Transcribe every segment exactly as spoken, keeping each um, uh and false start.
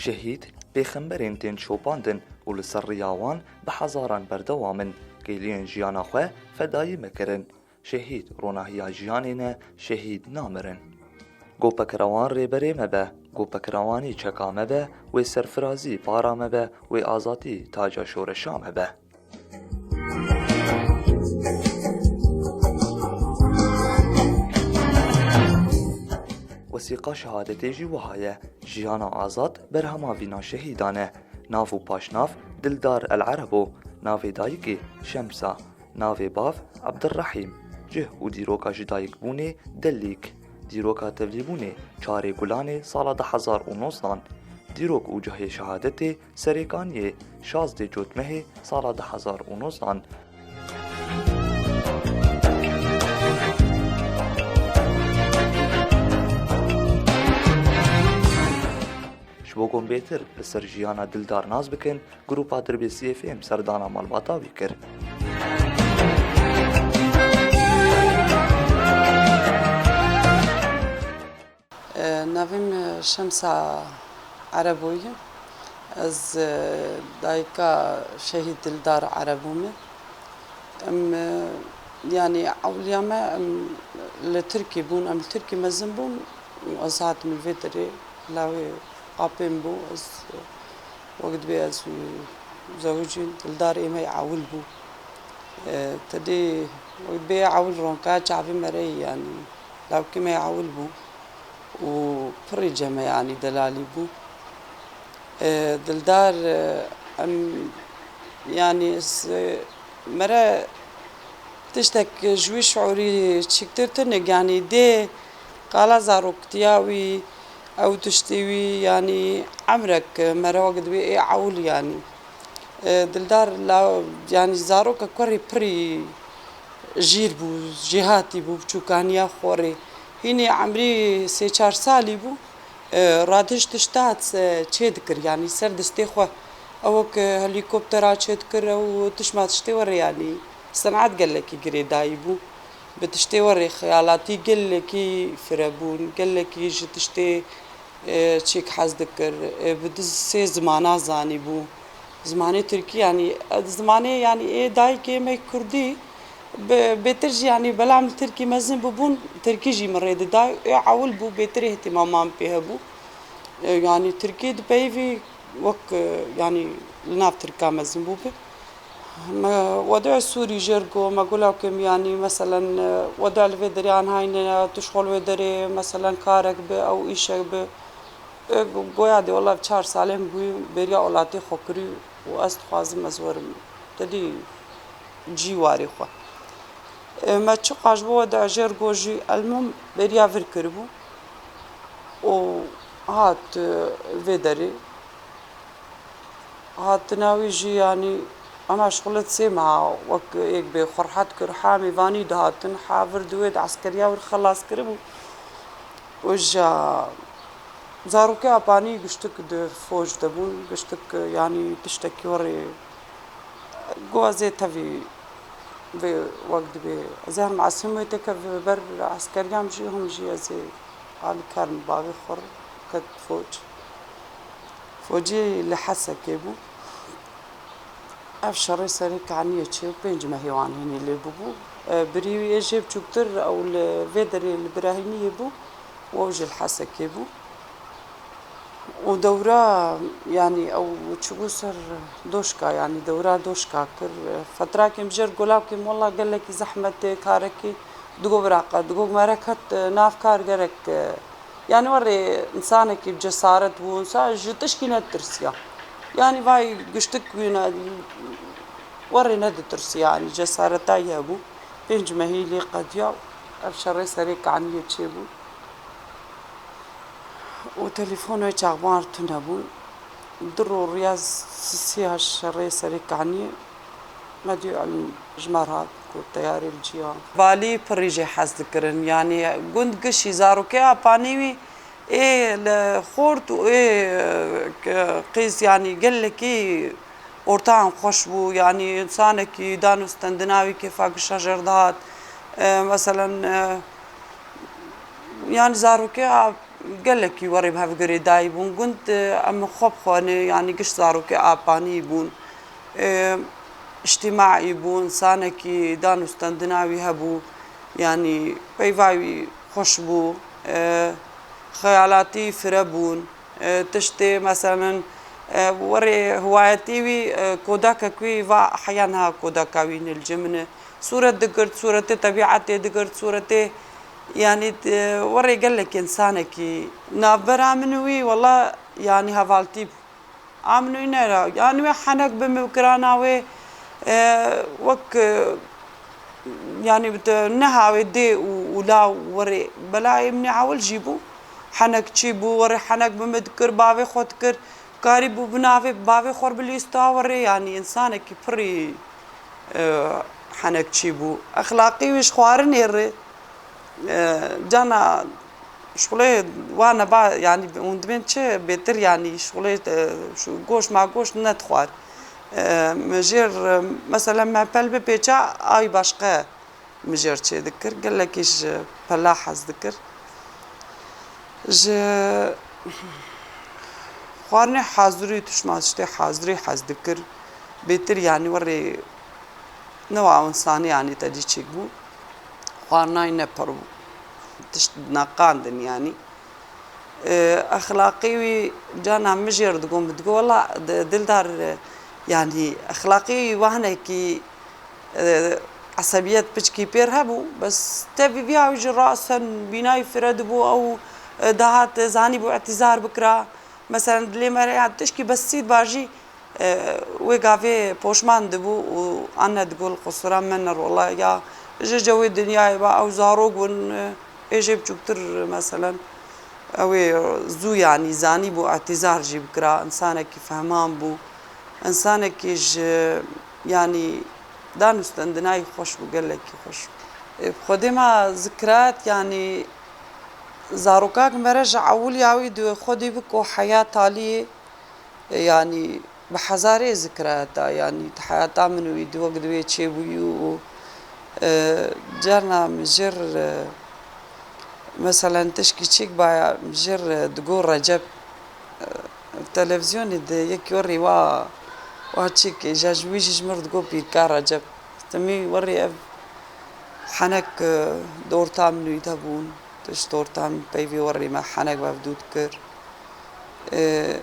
Şehîd pêxemberên tên şopandin û li ser riya wan bi hezaran berdewam in, kêliyên jiyana xwe fedayî me kirin. Şehîd ronahiya jiyanê ne, şehîd namirin. Go pekrewan rêberê me be, go pekrewanî çeka me be, wê serfirazî para me be, wê azadî taca şoreşa me be. Wesîqa şehadetê jî wiha ye, jiyana azad berhema vîna şehîdan e. Nav û paşnav Dildar El Erebo, navê dayikê Şemsa, navê bav Ebdirrehîm, cih û dîroka ji dayikbûnê Delîk, dîroka tevlîbûnê çarê Gulanê sala du hezar û nozdan, dîrok û cihê şehadetê Serêkaniyê şazdê Cotmehê sala du hezar û nozdan. Ji bo ku em bêtir li ser jiyana Dildar nas bikin, Grupa Dirbêsiyê Fêm serdana malbata wî kir. E, navê min Şemsa Erebo ye. Ez, e, dayika Şehîd Dildar Erebo me. Em, e, yanî ewliya me, em li Tirkî bûn, em li Tirkî mezin bûn û ez hatim li vê derê, lawê apê min bû, ez, e, wek dibê ez wî zewicîm, Dildar ê me yê ewil bû. E, tedê wek dibê ewil ronka çavê me re yî, yanî lawkê me yê ewil bû û pirî cem e, yanî delalî bû. E, Dildar, e, em, yanî ez, e, mere tiştek ji wî şiûrî çîktir tune, yanî dê qala zaroktiya wî, ew tiştê wî, yanî emrek mere wek dibê ê ewil, yanî. E, Dildar la, yanî zaroka kurê pirî jîr bû, jêhatî bû, biçûkaniya xwe rê. Hînê emrî sê çar salî bû, e, radihişt tişta se-, çê dikir, yanî ser destê xwe. Ew wek, e, helîkoptera çê dikir, ew tişma tiştê were, yanî senet gelekî girêdayî bû. Bi tiştê were xeyalatî gelekî fire bûn, gelekî ji tiştê e, çîk hez dikir, e, bi du sê zimana zanîbû. Zimanê tirkî, yanî, e, zimanê, yanî, ê dayikê me kurdî, bi, bêtir jî, yanî, belam li tirkî mezin bûbûn, tirkî jî min rê dida. Ê ewil bû, bêtir îhtîmama min pê hebû. E, yanî, tirkî dipeyivî wek, e, yanî, li nav tirka mezin bûbe. Me wede Sûrî jêr got, me got lawkê min, yanî, meselen, e, wede li vê derê anhayne, tu ji xwe li wê derê, meselen, karek bi, ew îşek bi. E, go-, goya dê, wela çar salên bûyî bêriya welatê xwe kirî û ez dixwazim ez werim. Te dî cî warê xwe. E, me çiqas ji bo wede jêr got jî, elmûm bêriya vir kiribû û hat, e, vê derê. Hatina wî jî, yanî, ema şixulet sê meha wek êk bê xwe rehet kir, ha mêvanî dihatin, ha vir di wê di eskeriya wir xelas kiribû. Û ja zarokê Apanî giştik di foj de bûn, giştik, yanî, tiştekî werê go ez ê tevî vê wek dibê. Ez ê hem esim wê têke ber eskeriyan jî, him jî ez ê alîkar min bavê xwe re ket foc. Focê li Hesekê bû. Ev şerê serê Kaniyê çê pênc mehê wan hînî lê bûbû. E, birî wî ê jê biçûktir ew li vê derê li Birahîmiyê bû û ew jî li Hesekê bû. Û dewra, yanî ew çûbû ser doşka, yanî dewra doşka kir. Fetrakê min jêr got lawkê min, wela gelekî zehmet e, karekî. Digot bira qe, digot mere ket, e, nav kar gerek, e, yanî werê însanekî bi cesaret bû, însan ji tişkî netirsiya. Yanî vay giştik wî ne, werê neditirsiya, yanî cesareta wî hebû. Pênc mehî lê qediya, ev şerê serê Kaniyê çêbû. Û telefon wê çaxvan tune bû. Du rû riya sisiya şerê serê Kaniyê. Me dî em ji me re hat ku teyarê li cî ya. Valî pirî jê hez dikirin. Yanî gund gişî zarokê Apanî wî ê li xort û ê, e, qîz, yanî gelekî ortayan xweş bû. Yanî însanekî dan û stendina wî kêfa gişa jêr dihat. E, meselen, e, yanî zarokê a Gelekî werê bi hev girêdayî bûn. Gund, e, em xwe bi xwe ne, yanî giş zarokê apanî bûn. E, îctîmaî bû, insanekî dan û stendina wî hebû. Yanî peyva wî xweş bû. E, xeyalatî fire bûn. E, tiştê, meselen, e, werê hiwayetî wî, e, kodakek wî va heya niha kodaka wî nilci min e. Sûret digirt, sûretê tebîetê digirt, sûretê, yanî, e, werê gelek însanekî navbera min û wî, wela, yanî hevaltî bû. A min û wî ne ra, yanî wê henek bi min bikirana wê, e, wek, e, yanî bi te neha wê dê û, û law werê belayê min ewil jî bû. Henek çî bû, werê henek bi min dikir, bavê xwe dikir. Karî bû bi navê bavê xwe bi lîsta werê, yanî însanekî pirî, e, henekçî bû. Exlaqî wî ji xwarinê re, e, cana şixulê wane ba, yanî hûn dibên çi bêtir, yanî şixulê, e, şu goşt ma goşt nedixwar. E, min jêr, e, mesela me pel bipêça, ay başqe mijêr çêdikir, gelekî ji pela hez dikir. Ji xwarinê hazirî, tişma tiştê hazirî hez dikir. Bêtir, yanî, werê ne wa însanî, yanî, te dî çêk bû. Xwarinayî ne pir bû. Tişt neqandin, yanî. E, exlaqî wî cana min jêr digot, min digot, wela, di-, Dildar, e, yanî, exlaqî wî wahnekî, e, esebiyet piçkî pêr hebû, bes tevî viya wî jî rasen bînayî fire dibû, ew, e, dahat, e, zanîbû îtîzar bikira. Meselen, dilê me re ya tişkî besît ba jî, e, wê gavê poşman dibû û ane digot, li qusura me ne rola ya ji cewê dinyayê ba, ew zarok bûn, e, ê jê biçûktir, meselen, ew ê zû, yanî, zanîbû, îtîzar jî bikira, însanekî fehman bû, însanekî ji, yanî, dan û stendinayî xweş bû, gelekî xweş bû. E, bi Xwedê me zikirayet, yanî, zarokak me re ji ewil ya wî di Xwedê biko heya taliyê, e, yanî, bi hezarê zikirayeta, yanî, di heyata min wî di wek di wê çêbûyî û, e, carna min jêr, e, meselen, tişkî çêk baya, min jêr, e, digot Recep, e, televîzyonê de yekî werî wa, wa çêkê, ja ji wî jî ji mir digot pîrka Recep. Temî werî ev henek, e, di orta min wî de bûn. Tişt orta min peyvê werî me henek bev dû dikir. E,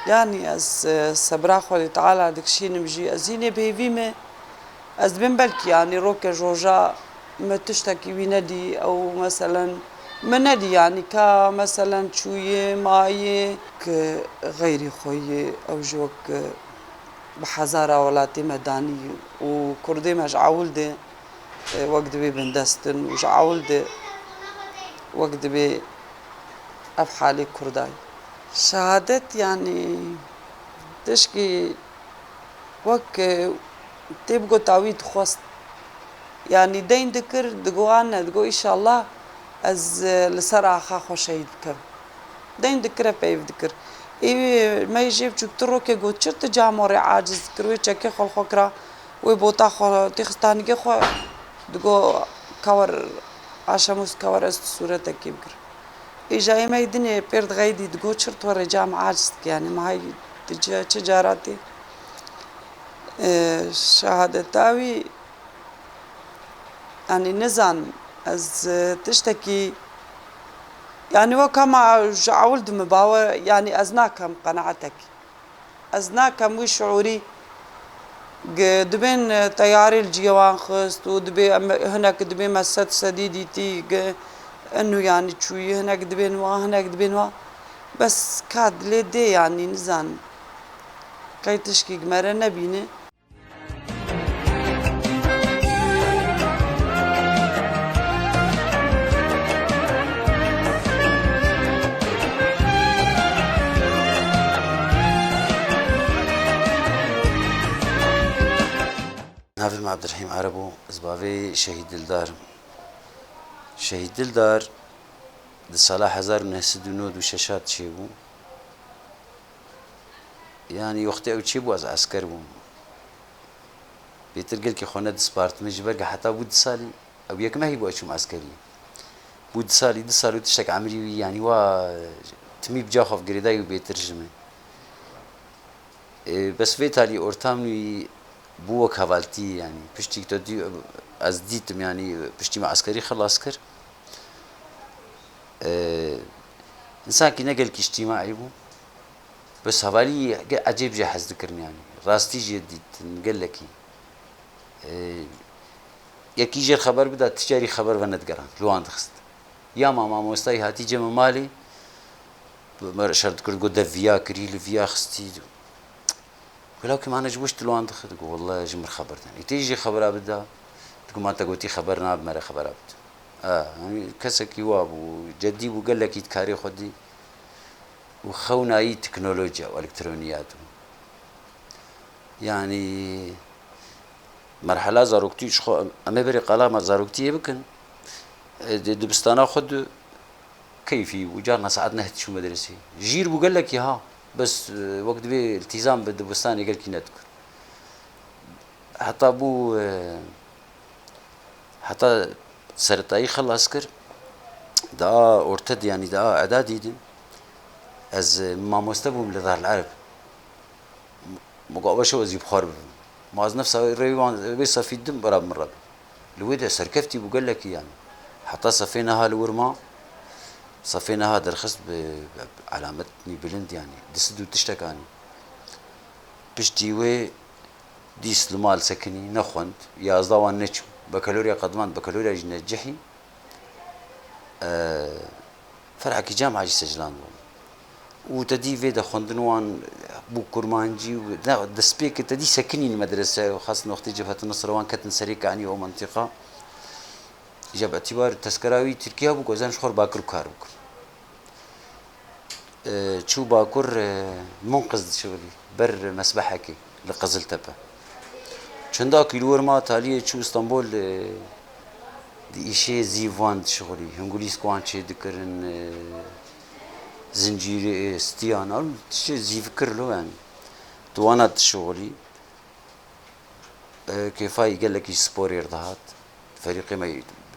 yanî ez, e, sebra Xwedê Teala dikişînim jî, ez hînê bi hêvî me. Ez dibêm belkî, yanî, roke ji roja me tiştekî wî nedî, ew, meselen, me nedî, yanî, ka, meselen, çûyê, mayê, ki xeyrî xwe yê, ew ji wek, e, bi hezara welatê me danî û kurdê me ji ewil de, e, wek dibê bindestin û ji ewil de wek dibê ev halê kurda ye. Şehadet, yanî, tişkî wek, e, tê bigota wî dixwest. Yanî deyn dikir, digot, ane, digot, îşallah ez, e, li ser axa xwe şehîd bikim. Deyn dikire peyv dikir. Ê me jê biçûktir rokê got, çir tu camorê aciz dikir, wê çekê xwe li xwe kira, wê bota xwe tê xistanîgê xwe, digot, ka wer, Aşemûs, ka wer ez tu sûretekê bigir. Îja ê me yê dinê pêr dixeydî, digot, çir tu rê cam aciz dikî, yanî, ma hey, tu çi cara tê? E, şehadeta wî, yanî, nizanim, ez, e, tiştekî, yanî, wek hema ji ewil di min bawer, yanî, ez nakem qenaetekî. Ez nakem wî şiûrî, gi-, dibên, e, teyarê li cihê wan xist û dibê em, hinek dibê me sed sedî dîtî, gi-, inu, yanî, çûyî, hinek dibên wa, hinek dibên wa. Bes ka dilê dê, yanî, nizanim. Qey tişkî gi me re nebîne. Navê min Abdurehîm Ereb û ez bavê Şehîd Dildar im. Şehîd Dildar di sala hezar û neh sed û nod û şeş çêbû. Yanî wextê ew çêbû ez esker bûm. Bêtir gelkî xwe nedispartime ji ber ku heta bû du salî ew yek mehî bû ez çûm eskeriyê. Bû du salî, du sal û tiştek emrî wî, yanî wa timî bi ca xwe girêdayî û bêtir ji min. E, bes vê talî ortamî bû wek hevaltî, yanî piştî te dî, ez dîtim, yanî piştî me eskerî xilas kir. E, însankî ne gelkî îctîmaî bû. Bes hevalî ge-, ecêb jê hez dikirin, yanî rastî jê dîtin gelekî. E, yekî jê xeber bida, ti carî xeber venedigeran, li wan dixist. Ya ma mamostayî hatî cem malê, bi me re şer dikir, digot de viya kirî, li viya xistî. Wela ku mane ji wişt li wan dixist, digot, "Welle ji min xeber den." Îtê jî xebera bida, digot, "Ma te gotî xeber nabe, me re xebera bide." A, yanî kesekî wa bû, cedî bû, gelekî dikarê xwe dî û xewnayî teknolojiya û elektroniyat bû. Yanî merhela zaroktî ji xwe, em ê berê qala me zaroktiyê bikin. E, di dibistana xwe de keyfî bû, carna saet neh diçû medresê. Jîr bû gelekî ha, bes, e, wek divê iltîzam bi dibistanê gelkî nedikir. Heta bû, e, heta seretayî xelas kir, da orte de, yanî da edadî de, ez, e, mamoste bûm li Darul Ereb. Min got, "Ew şew ez ê bi xwe re bibim." Ma ez nefsa rêwî wan, wê sefî didim, bera bi min re bû. Li wê de serkeftî bû gelekî, yanî. Heta sefê niha li wir ma, sefê niha derxist bi, bi elametnî bilind, yanî. Di sid û tiştek anî. Piştî wê dîs li mal sekinî, nexwend, yazda wan neçû. Bekaloriya qedmand, bekaloriya jî necihî. E, ferhekî cem Hacî Seclan bû. Û te dî vê de xwendin wan bû kurmancî û ne, destpêkê te dî sekinîn medrese, xas noxtê Cebhet Nusra wan ketin serê kanî o mentiqa. Îca bi etîbar tezkera wî Tirkiya bû ku ez ji xwe re Bakur kar bikim. E, çû Bakur, e, Munqiz dişixulî, ber mesbehekê li Qiziltepe. Çendakî li wir ma, taliyê çû Stenbol, e, di îşê zîv wan dişixulî. Hingulîsk wan çê dikirin, e, zincîrê, e, stiyan, an tiştê zîv kir lo, yanî. Di wana dişixulî. E, kêfayî gelekî sporê re dihat. Ferîqê me,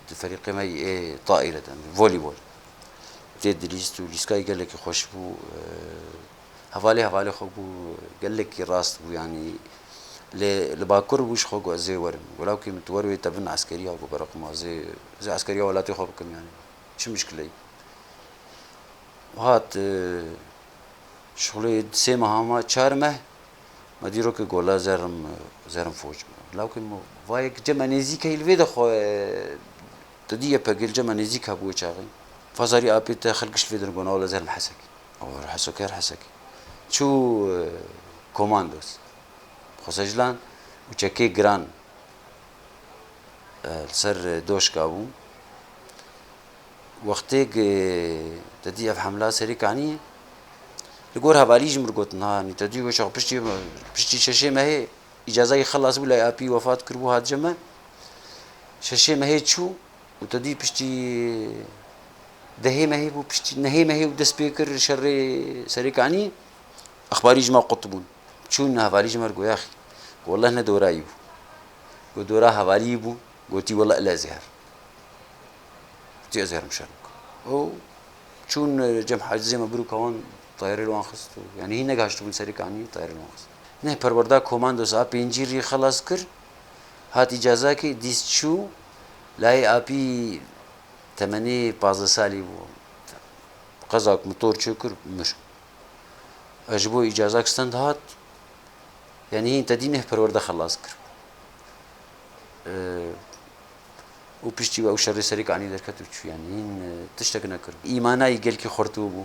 di ferîqê me yê taîre de, volîbol. Tê dilîst û lîskayî gelekî xweş bû. E, hevalê hevalê xwe bû, gelekî rast bû, yanî lê li Bakur bû, ji xwe got, "Ez ê werim." Wela ku min tu wer wê te bin eskeriya, got, "Bereqima, ez ê, ez ê eskeriya welatê xwe bikim, yanî çi mişkileyî?" Hat, e, şixulê sê meha ma, çar meh, me dîrokê gola zerim, zerim foç. Lawkê me vayek cem me nêzîk heyî li vê de xwe, e, te dî YPG li cem me nêzîk hebû wê çaxê. Fazarî apê te xelk ji vê dir gona wele zerim Hesekî. Ew her Hesekî, her Hesekî. Çû, e, komandos. Xweseclan û çekê giran, e, li ser doşka bû. Wextêk, e, te dî ev hemla serê kaniyê, li gor hevalî ji min re gotin, ha, nî te dî weşa piştî, piştî şeşê mehê îcazayî xelas bû, lay apî wefat kiribû, hat cem me. Şeşê mehê çû û te dî piştî dehê mehê bû, piştî nehê mehê û dest pê kir şerê serê kaniyê. Exbarî ji me qut bûn. Çûn hevalî ji me re got, "Yaxî." Got, "Welleh ne dorayî bû." Got, "Dora hevalî bû." Gotî, "Welleh ele ez ê her." Gotî, "Ez ê herim şer bikim." Û çûn, e, cem hacizê me bir û kawan tayarê li wan xist û, yanî hîn negihaştibûn serê kanî, tayarê li wan xist. Neh perwerda komandos a pêncî rî xelas kir, hat îcazakê, dîs çû, layê apî temenê pazdeh salî bû. Qezak motor çêkir, mir. Ez ji bo îcazak stend hat, yanî hîn te dî neh perwerde xelas kir. E, û piştî we ew şerê serê kanî derket û çû, yanî hîn, e, tiştek nekir. Îmanayî gelkî xurt bû.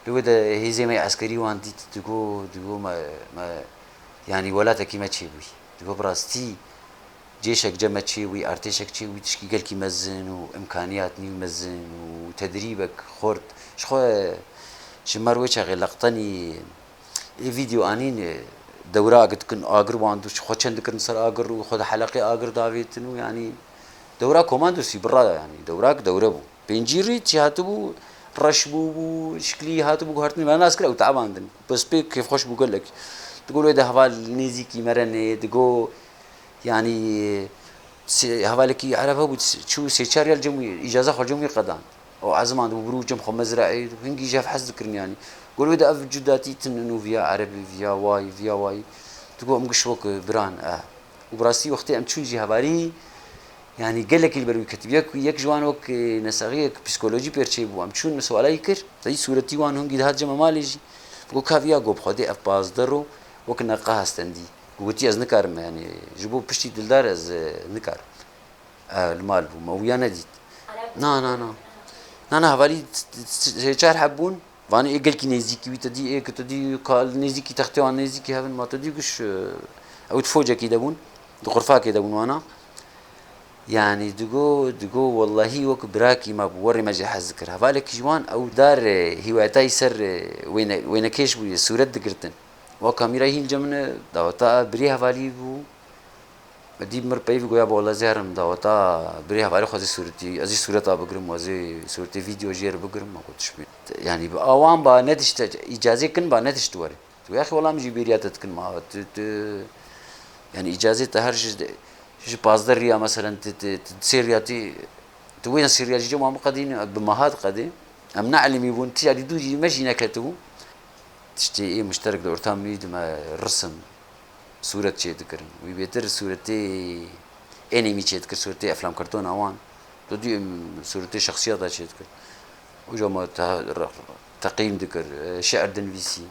Li wê de hêzê me eskerî wan dît, digo, digo me, me, yanî welatekî me çêbûyî. Digo bi rastî cêşek cem me çêbûyî, artêşek çêbûyî, tişkî gelkî mezin û imkaniyat nî mezin û tedrîbek xurt. Ji xwe ji me re wê çaxê leqtenî ê vîdeo anîn, e, dewra dikin, agir wan dû, xwe çend dikirin ser agir û xwe di heleqê agir davêtin û yanî dewra komandosî bira, yanî dewrak dewre bû. Pêncî rî çi hatibû, reş bûbû, şiklî hatibû guhertin, me nas kir ew teebandin. Bes pê kêfxweş bû gelek. Digo lê de heval nêzîkî me re nê, digo, yanî, Sê, hevalekî ereb hebû, çû sê çar ya li cem wî, îcaza xwe li cem wî qedan. Ew ezimand bû, birû cem xwe mezraê, hingî jî hev hez dikirin yanî. Got wê de ev cudatî tune û viya erebî, viya wayî, viya wayî. Digot em giş wek biran e. Û bi rastî wextê em çûn jî hevalî, yanî gelekî li ber wî ketibû. Yek, yek ji wan wek, e, nesaxiyek psîkolojî pêr çêbû. Em çûn, me suala wî kir. Teyî sûretî wan hingî dihat cem malê jî. Digot ka viya, got bi Xwedê ev pazdeh ro wek neqaha stendî. Gotî ez nikarim, yanî ji bo piştî dildar ez, e, nikarim. E, li mal bûm, ew ya nedît. Na, na, na. Na, na, hevalî t-, t-, t-, çar heb bûn. Vanê ê gelkî nêzîkî wî, te dî ê ku te dî ka li nêzîkî textê wan nêzîkî hebin, ma te dî giş, e, ew di focekî de bûn, di xurfakê de bûn wana. Yanî digo, digo wellahî wek birakî me bû, werê me jê hez dikir. Hevalekî ji wan ew dar, e, hîwayetayî ser, e, wêne-, wênekêş bûye, sûret digirtin. Wa kamîrayî hîn cem min e, daweta birî hevalî bû. Me dî mir peyvî goya, "Bi wela ez ê herim daweta birê hevalê xwe zê sûretî, ez ê sûreta bigirim, ez ê sûretê vîdeo jê re bigirim." Me got, "Tişt bê." Yanî bi awan ba nedişte, îcazê kin ba nedişt were. Tu yaxî wela min jî bêriya te dikin ma, tu, tu, yanî îcazê te her ji, ji pazdeh riya meselen, tu, tu, tu sê riya tî, tu wê sê riya jî cem wan biqedîn, bi meha diqedê. Em ne elimî bûn, tîya dî dû jî me jî neketibû. Tiştê ê muşterek di orta min wî dime risim. Sûret çêdikirin. Wî bêtir sûretê ênêmî çêdikir, sûretê eflamkartona wan. Tu dî em sûretê şexsiyeta çêdikir. Uca me te-, re-, teqîm dikir, e, şi'r dinivîsî.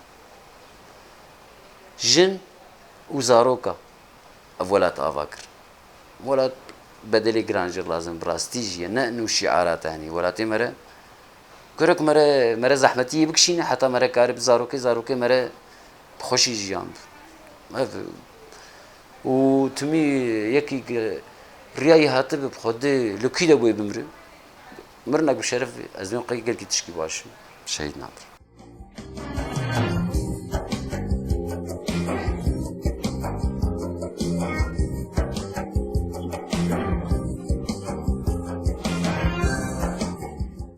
Jin û zaroka ev welat ava kir. Welat bedelê giran jê lazim, bi rastî jî ye. Ne nû şiara tenê. Welatê me re Kurek mere, mere zehmetiyê bikişîne, heta mere karib zarokê, zarokê mere bi xweşî jiyan bi. Ev, û timî yekî riyayî hatibi bi xwe dê li kî de bûye bimri. Mirinek bi şeref, ez dibêm qey gelkî tişkî baş. Şehîd nabir.